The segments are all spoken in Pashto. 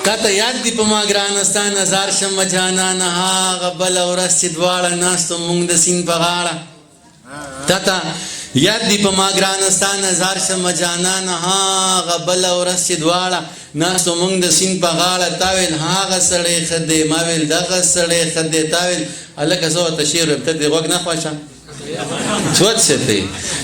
تا ته یاد دي په ما ګرانه، ستا نظر شمه جانانه، هغه بله ورځ چې دواړه ناست وو مونږ د سیند په غاړه. تا ته یاد دي په ما ګرانه، ستا نظر شمه جانانه، هغه بله ورځ چې دواړه ناست وو مونږ د سیند په غاړه. تا ویل هغه سړی ښه دی، ما ویل دغه سړی ښه دی. تا ویل هلکه زه ورته شعر وایم، ته دې غوږ نه خوښه څوت څه دی.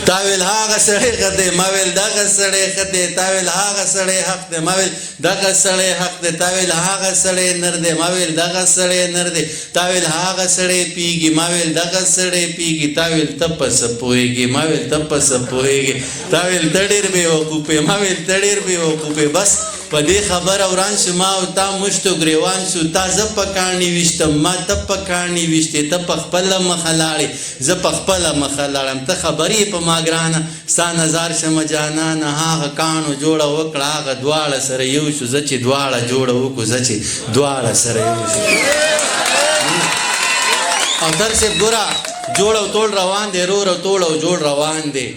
تا ویل هغه سړی ښه دی، ما ویل دغه سړی ښه دی. تا ویل هغه سړی حق دی، ما ویل دغه سړی حق دی. تا ویل هغه سړی نر دی، ما ویل دغه سړی نر دی. تا ویل هغه سړی پیږي، ما ویل دغه سړی پیږي. تا ویل ته په څه پوهېږې، ما ویل ته په څه پوهېږې. تا ویل ته ډېر بېوقوف یې، ما ویل ته ډېر بېوقوف یې. بس په دې خبره وران شو ما او تا، مشتو ګریوان شو. تا زه په کاڼي ویشتم، ما ته په کاڼي ویشتې. ته په خپله مخه لاړې، زه په خپله مخه لاړم. ته خبر یې په ما ګرانه، ستا نظر شمه جانانه، هغه کاڼو جوړه وکړه، هغه دواړه سره یو شو. زه چې دواړه جوړه وکړو، زه چې دواړه سره یو شو. او تر صاحب ګوره جوړ او توړ روان دی، رور او توړ او جوړ روان دی.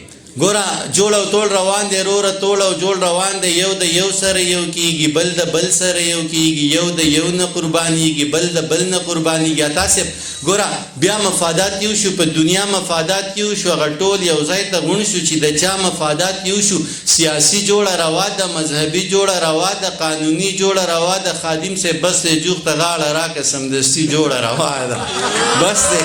ګوره جوړ او توړ روان دی، روره توړ او جوړ روان دی. یو د یو سره یو کیږي، بل د بل سره یو کیږي. یو د یو نه قربانیږي، بل د بل نه قربانیږي. عطا صاحب ګوره بیا مفادات یو شو، په دنیا مفادات یو شو، هغه ټول یو ځای ته غونډ شو چې د چا مفادات یو شو. سیاسي جوړه روا ده، مذهبي جوړه روا ده، قانوني جوړه روا ده. خادم صاحب بس دی جوخته غاړه راکه، سمدستي جوړه روا ده. بس دی،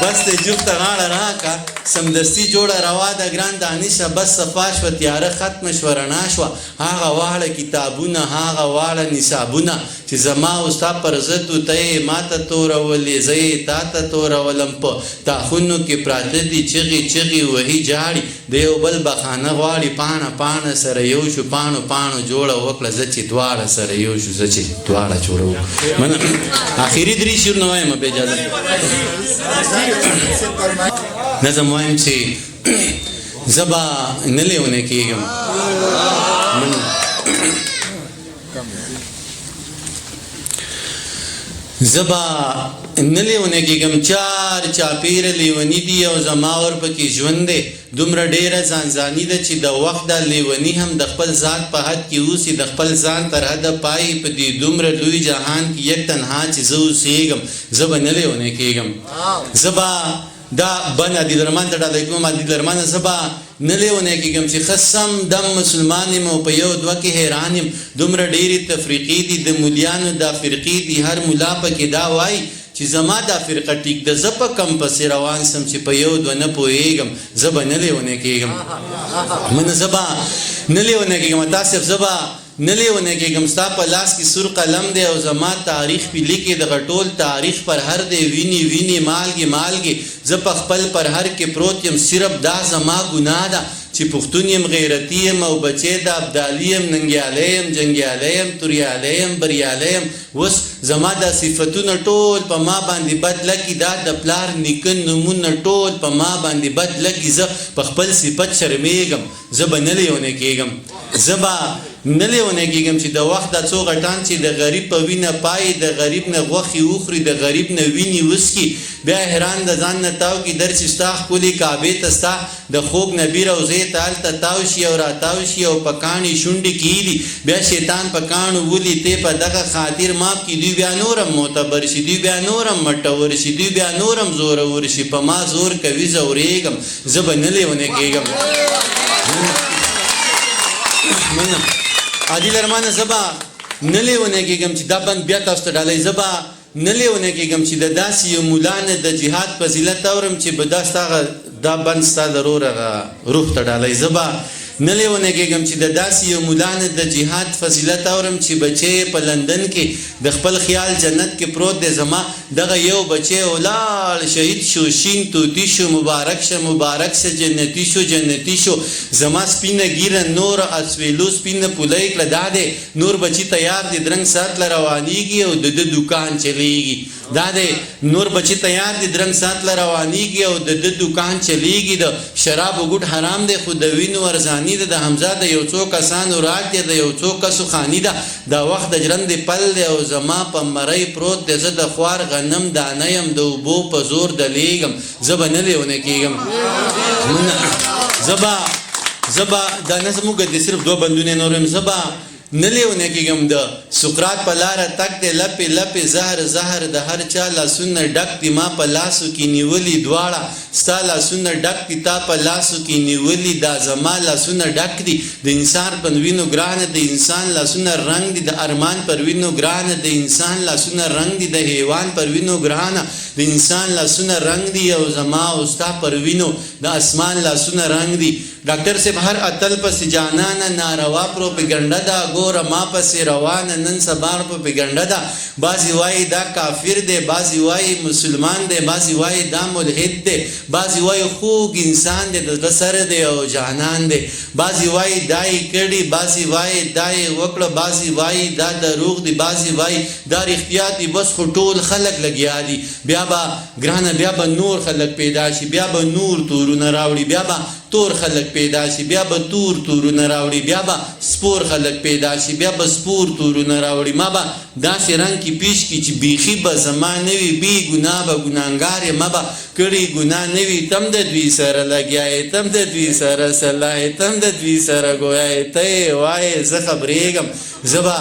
بس دی جوخته غاړه راکه، سمدستي جوړه روا ده. ګران دانشه بس صفا شوه، تیاره ختمه شوه، رڼا شوه. هغه واړه کتابونه، هغه واړه نصابونه چې زما او ستا پر ضد وو، ته یې ماته تورولې، زه یې تا ته تورولم. په تاخونو کې پراته دي، چغې چغې وهي، جاړي، د یو بل بخانه غواړي. پاڼه پاڼه سره یو شو، پاڼو پاڼو جوړه وکړه. زه چې دواړه سره یو شو، زه چې دواړه جوړه وکړه. منه اخري درې شعرونه وایم، به اجازه نظم وایم چې زه به نه لیونی کېږم. زه به نه لیونی کېږم. چار چاپېره لیوني دي او زما ورپکې ژوند دی. دومره ډېره ځانځاني ده چې د وخت دا لیوني هم د خپل ذات په حد کې اوسي، د خپل ځان تر حده پایي. په دې دومره لوی جهان کې یک تنها چې زه اوسېږم، زه به نه لیونی کېږم. زه به دا بن عادل رحمان ته ډالۍ کوم. عادل رحمان، زه به نه لیونی کېږم چې ښه سم دم مسلمان یم او په یو دوه کې حیران یم. دومره ډېرې تفریقې دي، د مولیانو دا فرقې دي، هر ملا پکې دا وایي چې زما دا فرقه ټیک ده. زه په کم پسې روان سم چې په یو دوه نه پوهېږم، زه به نه لیونی کېږم. منه زه به نه لیونی کېږم. تاسو زه به نه لیونی کېږم. ستا په لاس کې سور قلم دی او زما تاریخ پې لیکې. دغه ټول تاریخ پر هر دی، وینې وینې، مالګې مالګې. زه په خپل پر هر کې پروت یم، صرف دا زما ګناه ده چې پښتون یم، غیرتي یم او بچی د ابدالي یم. ننګیالی یم، جنګیالی یم، توریالی یم، بریالی یم. اوس زما دا صفتونه ټول په ما باندې بد لګي، دا د پلار نیکه نومونه ټول په ما باندې بد لګي. زه په خپل صفت شرمېږم. زه به نه لیونی کېږم. زه به نه لیونی کېږم چې د وخت دا څو غټان چې د غریب په وینه پایي، د غریب نه غوښې وخوري، د غریب نه وینې وڅکي، بیا حیران د ځان نه تاو کړي، درشي ستا ښکلې کعبې ته، ستا د خوږ نبي روضې ته، هلته تاو شي او راتاو شي او په کاڼي شونډې کېږدي، بیا شیطان په کاڼو ولي، ته په دغه خاطر معاف کړي. دوی بیا نور هم معتبر شي، دوی بیا نور هم مټور شي، دوی بیا نور هم زورور شي. په ما زور کوي، ځورېږم. زه به نه لیونی کېږم. منه عادل ارمانه، زه به نه لیونی کېږم چې دا بند بیا تاسو ته ډالۍ. زه به نه لیونی کېږم چې د داسې یو ملا نه د جهاد فضیلت اورم چې به دا ستا دا بند ستا د رور هغه روح ته ډالۍ. زه به نه لیونی کېږم چې د داسې یو ملا نه د جهاد فضیلت اورم چې بچی یې په لندن کې د خپل خیال جنت کې پروت دی. زما دغه یو بچی ولاړ شهید شو، شین طوطي شو، مبارک شه، مبارک شه، جنتي شو، جنتي شو. زما سپینه ږیره نوره اسویلو سپینه پولۍ کړه. دا دی نور بچي تیار دي، درنګ ساعت له روانیږي او د ده دوکان چلیږي. دا دی نور بچي تیار دي، درنګ ساعت له روانیږي او د ده دوکان چلیږي. د شرابو ګوټ حرام دی خو د وینو ارزاني ده، د حمزه د یو څو کسانو راټ دی، د یو څو کسو خاني ده. دا وخت د ژرندې پل دی او زما په مرۍ پروت دی. زه د خوار غنم دانه یم، د اوبو په زور دلیږم. زه به نه لیونی کېږم. زه به دا نظم وګرځي، صرف دوه بندونه نور وایم. زه به نه لیونی کېږم. د سقراط په لاره تګ دی، لپې لپې زهر زهر، د هر چا لاسونه ډک دي، ما په لاسو کې نیولي دواړه. ستا لاسونه ډک دي، تا په لاسو کې نیولي، دا زما لاسونه ډک دي. د انسان پر وینو ګرانه د انسان لاسونه رنګ دي، د ارمان پر وینو ګرانه د انسان لاسونه رنګ دي، د حیوان پر وینو ګرانه د انسان لاسونه رنګ دي، او زما او ستا پر وینو د اسمان لاسونه رنګ دي. ډاکټر صاحب هر اتل پسې جانانه ناروا پروپیګنډه ده، ګوره ما پسې روانه نن سبا پروپیګنډه ده. بعضې وایي دا کافر دی، بعضې وایي مسلمان دی، بعضې وایي دا ملحد دی، بعضې وایي خوږ انسان دی، د زړه سره دی او جانان دی، بعضې وایي دا یې کړي، بعضې وایي دا یې وکړه، بعضې وایي دا دروغ دي، بعضې وایي دا رښتیا دي. بس خو ټول خلک لګیا دي. بیا به ګرانه بیا به نور خلک پیدا شي، بیا به نور تورونه راوړي، بیا به تور خلک پیدا شي، بیا به تور تورونه راوړي، بیا به سپور خلک پیدا شي، بیا به سپور تورونه راوړي. ما به داسې رنګ کې پیش کړي چې بیخي به زما نه وي، بې ګناه به ګناهګار یم، ما به کړي ګناه نه وي. تم د دوی سره لګیا یې، تم د دوی سره سلا یې، تم د دوی سره ګویا یې، ته یې وایې زه خبرېږم، زه به